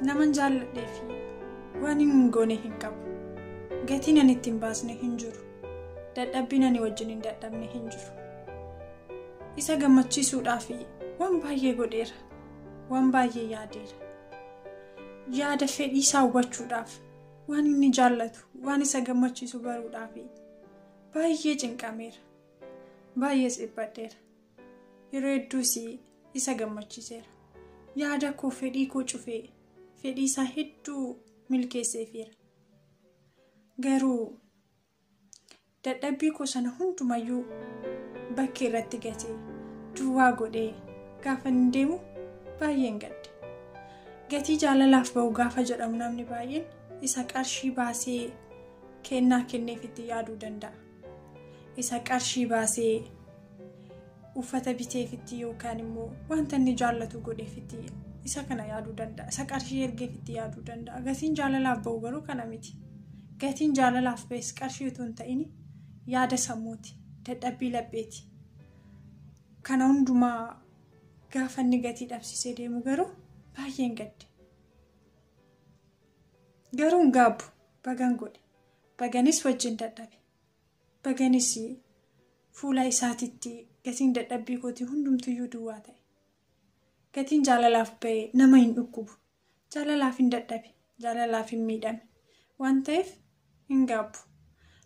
Naman jaalladhee fi waan hin goone hin qabu. Gatiin ani ittiin baasne hin jiru. Dadhabbiin ani wajjin hin dadhabne hin jiru. Isa gammachiisuudhaaf waan baay'ee godheera. Waan baay'ee yaadeera. Yaada fedhii isaa hubachuudhaaf waan inni jaallatu, waan isa gammachiisu baruudhaaf baay'ee cinqameera. Baay'ees dhiphadheera. Yeroo hedduus isa gammachiiseera. Yaada koo fedhii koo cufee fedhii isaa hedduu milkeesseefeera. Garuu dadhabbii koo sana hundumayyuu bakkee irratti gatee duwwaa godhee gaafa inni deemu baay'een gadde. Gatii jaalalaaf ba'u gaafa jedhamu namni baay'een isa qarshii baasee kennaa kenneef itti yaaduu danda'a. Isa qarshii baasee uffata biteefitti yookaan immoo wanta inni jaallatu godheefitti isa kana yaaduu danda'a. Isa qarshii ergeefitti yaaduu danda'a. Gatiin jaalalaaf ba'u garuu kana miti. Gatiin jaalalaaf ba'es qarshii utuu hin ta'in yaada sammuuti. Dadhabbii lapheeti. Kana hundumaa gaafa inni gatii dhabsiisee deemu garuu baay'een gadde. Garuu hin gaabbu. Bagan godhe. Baganis wajjin dadhabe. Baganis fuula isaatitti gatiin dadhabbii kootii hundumtuyyuu duwwaa ta'e. Gatiin jaalalaaf ba'e nama hin dhukkubu. Jaalalaaf hin dadhabe. Jaalalaaf hin miidhame. Waan ta'eef hin gaabbu.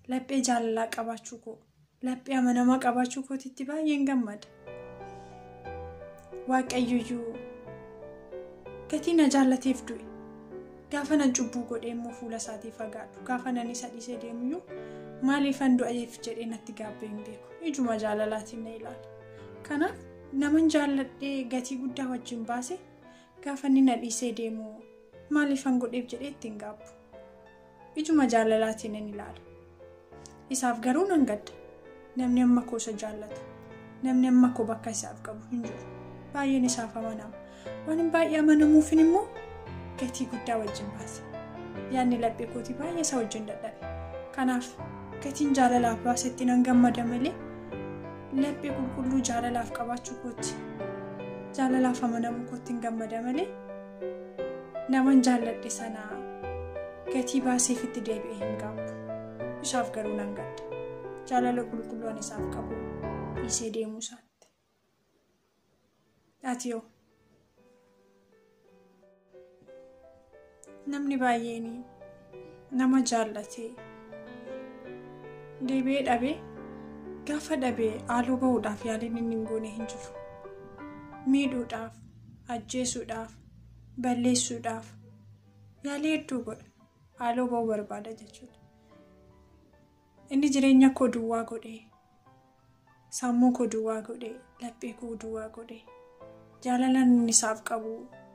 Laphee jaalalaa qabaachuu koo, laphee amanamaa qabaachuu kootitti baay'een gammada. Waaqayyoyyuu gatii na jaallateef du'e. Gaafa nan cubbuu godhee immoo fuula isaatii fagaadhu. Gaafa nan isa dhiisee deemuyyuu maaliifan du'eef jedhee natti gaabbee hin beeku. Ijuma jaalalaatiin na ilaala. Kanaaf naman jaalladhee gatii guddaa wajjin baase gaafa inni na dhiisee deemu maaliifan godheef jedhee ittiin gaabbu. Ijuma jaalalaatiin nan ilaala. Isaaf garuu nan gadda. Namni amma koo isa jaallatu. Namni amma koo bakka isaaf qabu hin jiru. Baay'een isaaf amanama. Waan baay'ee amanamuufin immoo gatii guddaa wajjin baase. Yaadni laphee kootii baay'ee isa wajjin dadhabe. Kanaaf gatiin jaalalaaf baasetti nan gammada malee laphee qulqulluu jaalalaaf qabaachuu kootti, jaalalaaf amanamuu kootti hin gammada malee naman jaalladhe sana gatii baaseef itti deebi'ee hin gaabbu. Isaaf garuu nan gadda. Jaalala qulqulluu ani isaaf qabu dhiisee deemuu isaatti. Ati hoo? Namni baay'een nama jaallatee deebi'ee dhabee gaafa dhabee haaloo bahuudhaaf yaaliin inni hin goone hin jiru. Miidhuudhaaf, ajjeesuudhaaf, balleessuudhaaf yaalii hedduu godha. Haaloo bahuu barbaada jechuudha. Inni jireenya koo duwwaa godhee, sammuu koo duwwaa godhee, laphee koo duwwaa godhee, jaalala inni isaaf qabu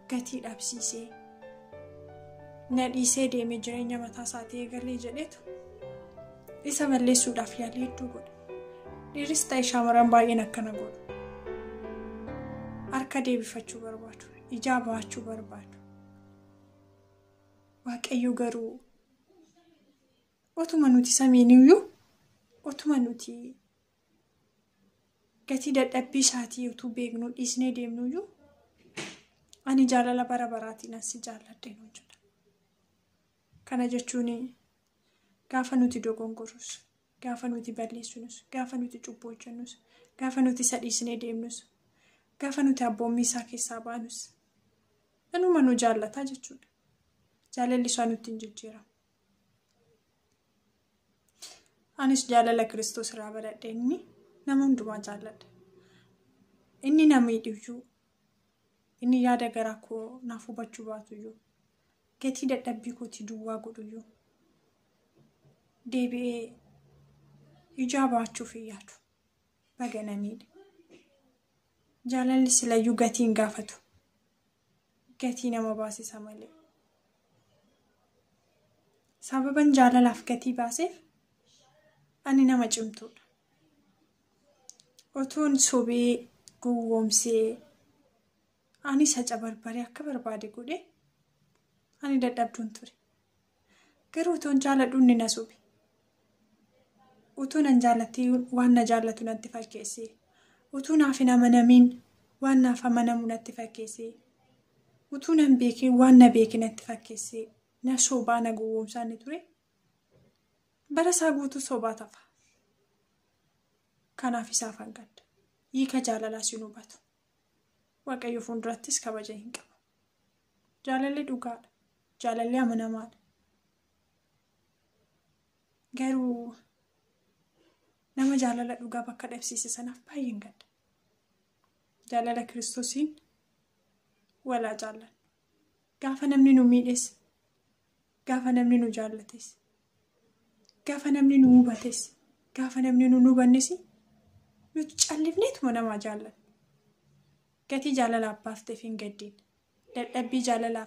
gatii dhabsiisee na dhiisee deemee jireenya mataa isaatii eegalee jedheetu isa balleessuudhaaf yaalii hedduu godha. Dhiirris ta'e shaamarran baay'een akkana godhu. Harka deebifachuu barbaadu. Ijaa baachuu barbaadu. Waaqayyo garuu otuma nuti samiiniyyuu otuma nuti gatii dadhabbii isaatii utuu beeknu dhiisnee deemnuyyuu ani jaalala bara baraatiin as jaalladhe nuun jedha. Kana jechuun gaafa nuti dogongorrus, gaafa nuti balleessinus, gaafa nuti cubbuu hojjennus, gaafa nuti isa dhiisnee deemnus, gaafa nuti abboommii isaa keessaa baanus inuma nu jaallataa jechuudha. Jaalalli isaa nutti hin jijjiiramu. Anis jaalala Kiristoos irraa baradhe inni nama hundumaa jaalladha. Inni na miidhuyyuu, inni yaada garaa koo naaf hubachuu baatuyyuu, gatii dadhabbii kootii duwwaa godhuyyuu deebi'ee ijaa baachuuf hin yaadu. Baga na miidhe. Jaalalli silayyuu gatii hin gaafatu. Gatii nama baasisa malee. Sababan jaalalaaf gatii baaseef ani nama cimtuudha. Otuun sobee gowwoomsee ani isa cabarbaree akka barbaade godhee ani dadhabduun ture. Garuu utuun jaaladhu inni na sobe. Utuu nan jaallattee waan na jaallatu natti fakkeessee, utuu naaf hin amanamiin waan naaf amanamu natti fakkeessee, Utuu nan beekin waan na beeke natti fakkeessee na sobaa na gowwoomsaa inni ture bara isaa guutuu sobaa tafa. Kanaaf isaaf gadda. Hiika jaalalaas hin hubatu. Waaqayyo fuuldurattis kabaja hin qabu. Jaalalli dhugaadha. Jaalalli amanamaadha. Garuu nama jaalala dhugaa bakka dhabsiise sanaaf baay'een gadda. Jaalala Kiristoosiin walaa jaallannu. Gaafa namni nu miidhes, gaafa namni nu jaallates, gaafa namni nu hubates, gaafa namni nu hubannes nuti callifneetuma namaa jaallannu. Gatii jaalala abbaaf ta'eef hin gaddiin. Dadhabbii jaalalaaf.